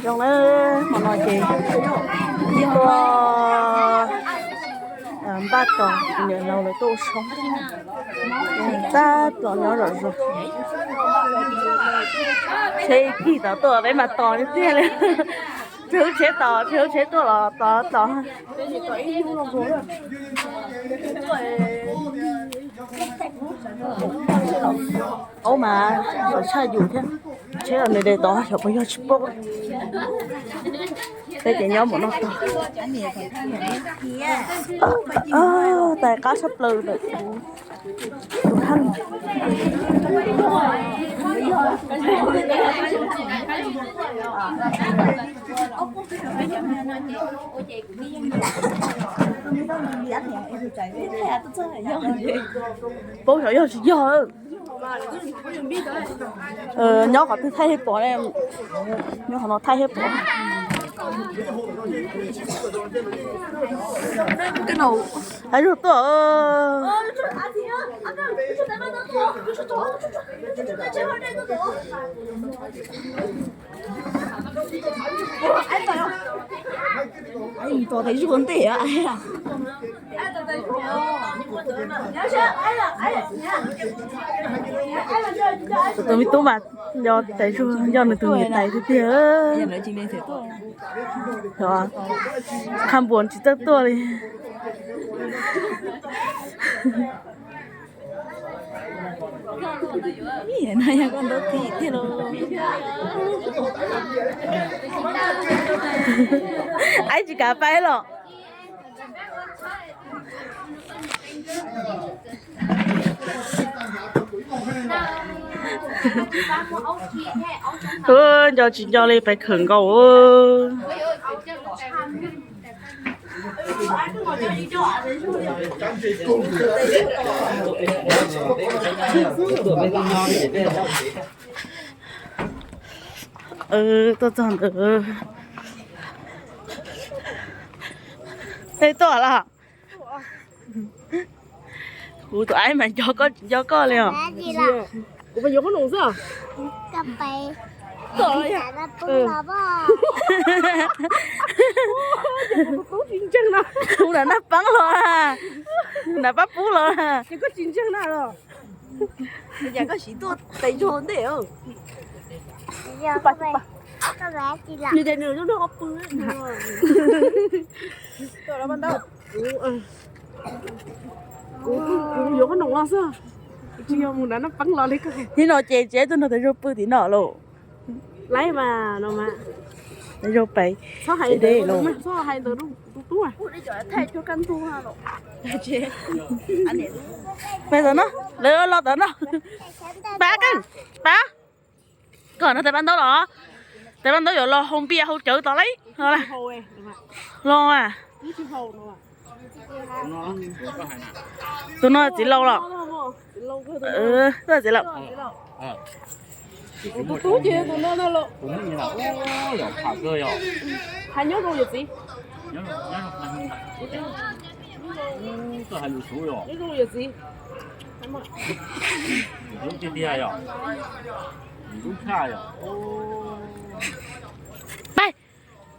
Zoo na, hmo no ces tuaj npaj tos niam laus lawv tuaj ua tshoob, tab tom nyob zom zaws. Tsheb ib kig tom tuaj peb mas tos tiag tiag li. Tsheb tos, tsheb tuaj los tos tos. Ub mas txaus tshaj yus thiab, tsheb los nws de tod xyov puas yog tsis paub. Peb ces nyob mus noj tog. Tais qab sab plaws ntawm tus thaj. Paub xyov yog tsis yog. Nyob qhov twg thaij thiaj pom ne, nyob qhov no thaij thiaj pom. Hais zug tuaj. Tos tais zug ntej. Tus me tub mas yog tais zug, yog nws tus niam tais tiag tiag. Qha npuas tsis txawj tuaj li. Aib tsis kav paib los. Nco tsis nco li, pais khawm nkaus. Tuaj txog ntawd. Tej tuaj los? Kuv tus aib mas nco koj tsis nco koj li os. Mus nram Naj Peeb los, nram Pab Pub los. Kuv yuav koj noom los xwb, tsis yog mus nram Naj Peeb los li koj. Hnub no ces tsis tau nrog tais zaug pw tim no lauj. Laib mas no mas. Tais zaug pem. Txhob hais ntawd, txhob hais ntawd rau tus tub. Peb tom no, lawv los tom no. Pab Keej, pab. Koj nrog tais Paj Ntaub los? Tais Paj Ntaub yuav los haus npias haus cawv tom lauj. Los a. Tus no txiv laus los? Txiv laus. Hais nyob zoo yawm txiv. Pab,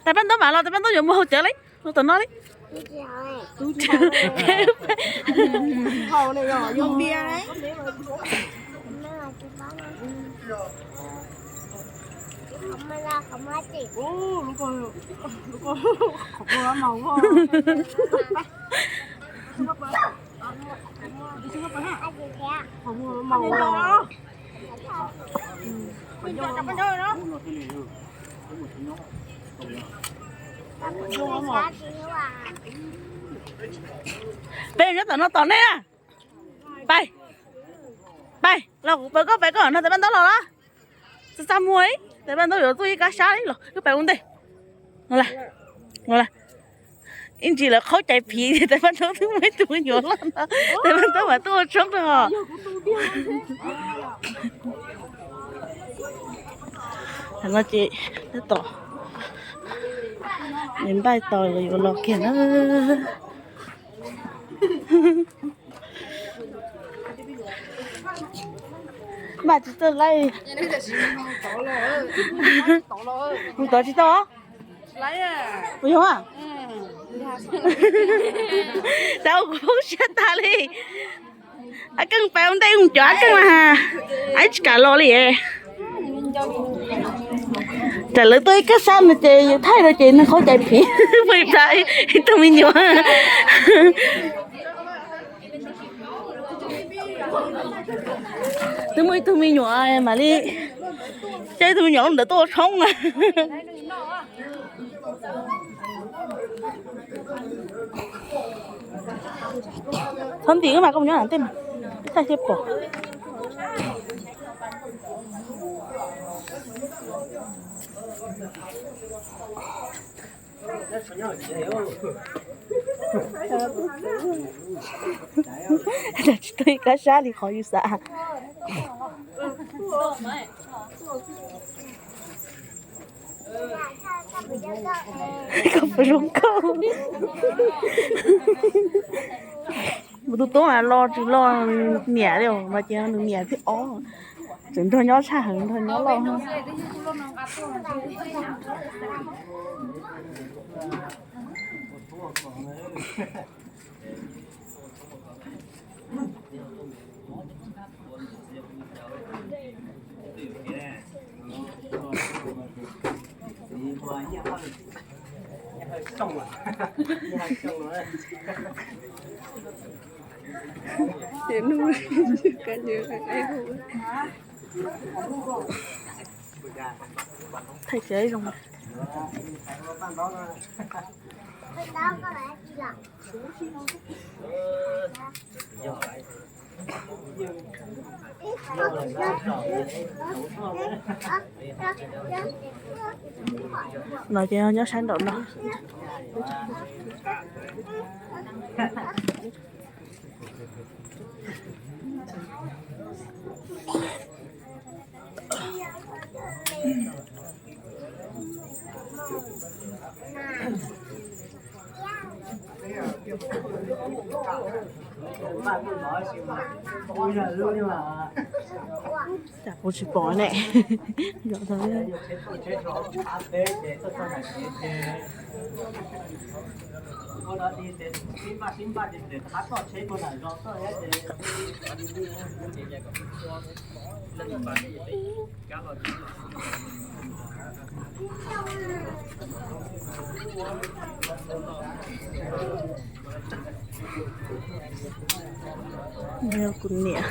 tais Paj Ntaub mam los, tais Paj Ntaub yuav mus haus cawv lauj, los tom no lauj. Peb nyob tom no tos nej na. Pab, pab, los kuv pab koj, pab koj nrog tais Paj Ntaub los los. Txaj txaj muag li, tais Paj Ntaub yuav tuaj ib kab sab li los wb pab ua ntej. Ib ntsis lawv qhaub cai phiv, tais Paj Ntaub twb muaj ib tug me nyuam loj no, tais Paj Ntaub mam tuaj ua tshoob rau. No ces tab tom npaj tos lawv yuav los kiag na. Mas tsis txawj laib. Mus tod tsis tau. Ua yog a. Xav ua kuv poob siab tag li. Ab Keej pais ua ntej mus cov Ab Keej mas ha, ab tsis kam los li. Tam lawv tuaj ib kab sab no ces yus thaij rau ces neeg qhuav cais phiv pais plas ib tug me nyuam. Twb muaj ib tug me nyuam mam li coj ib tug me nyuam lub ntawd tuaj ua tshoob. Txhob ntim mas koj mus nyob ntej mas, ib tag thiaj pom. Tsis tuaj ib kab sab li qhov yus xav. Koj puas zoo nkauj? Kuv tus tub mas los tsis los niam li mas ces nws niam thiab ob. Tseem nrog nyob tshaj heev nrog nyob loj. Thaij tsev zoo. No ces nyob sab nraum no. Kuv tsis pom ne. Kuv niam.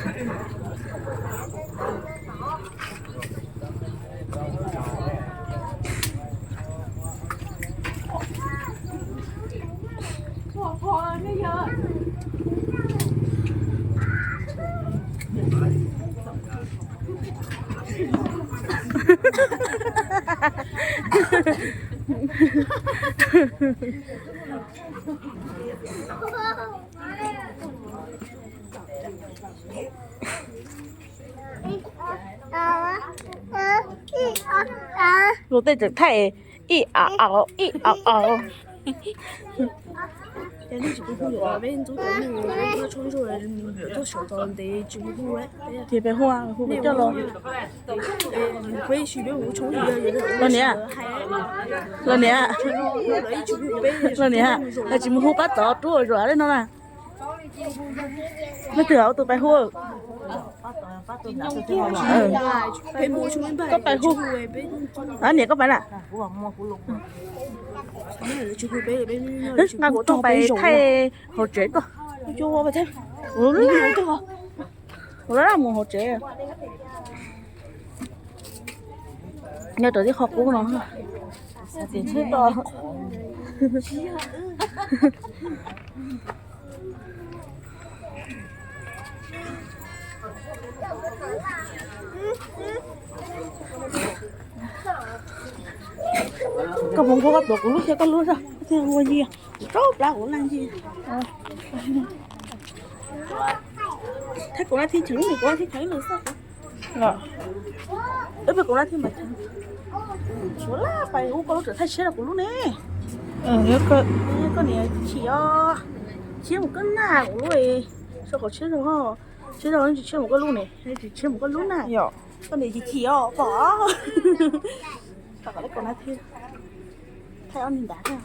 Luag tej tseem thaij ib a ao ib a ao. Ces nej tsis pub hu yuav, peb ntxub cov neeg, peb tshoob zuj, tuaj sawv tau ntev tsis pub hu. Ces peb hu, hu peb coj los. Los niam, los niam, los niam, tsis mus hu pab tod rub zuam li no na. Leej twg ua tus pais hu? Koj pais hu. Niam koj pais na. Nqa kuv tuaj pais thaij hauv tsev tuaj. Kuv laj mus hauv tsev. Nyob rau tib qho qub no. Koj mus nqua koj tuav kuv lub thiab koj lub zog, koj thiaj ua yi. Rau plab kuv laj yi. Thaij kuv laj thiab cheem, kuv laj thiab cheem ib lwm xwb. Wb peb kuv laj thiab mas. Suav laj pais ub koj lub tseem thaij tshiab rau kuv lub ne. Koj niam chim os. Tshiab mus koj naj kuv lub, sau qhov tshiab rau. Tsis tau, tsis tshiab mus koj lub ne, tsis tshiab mus koj lub na. Yog koj niam chim chim os pom. Thaij ob niag nrad thiab.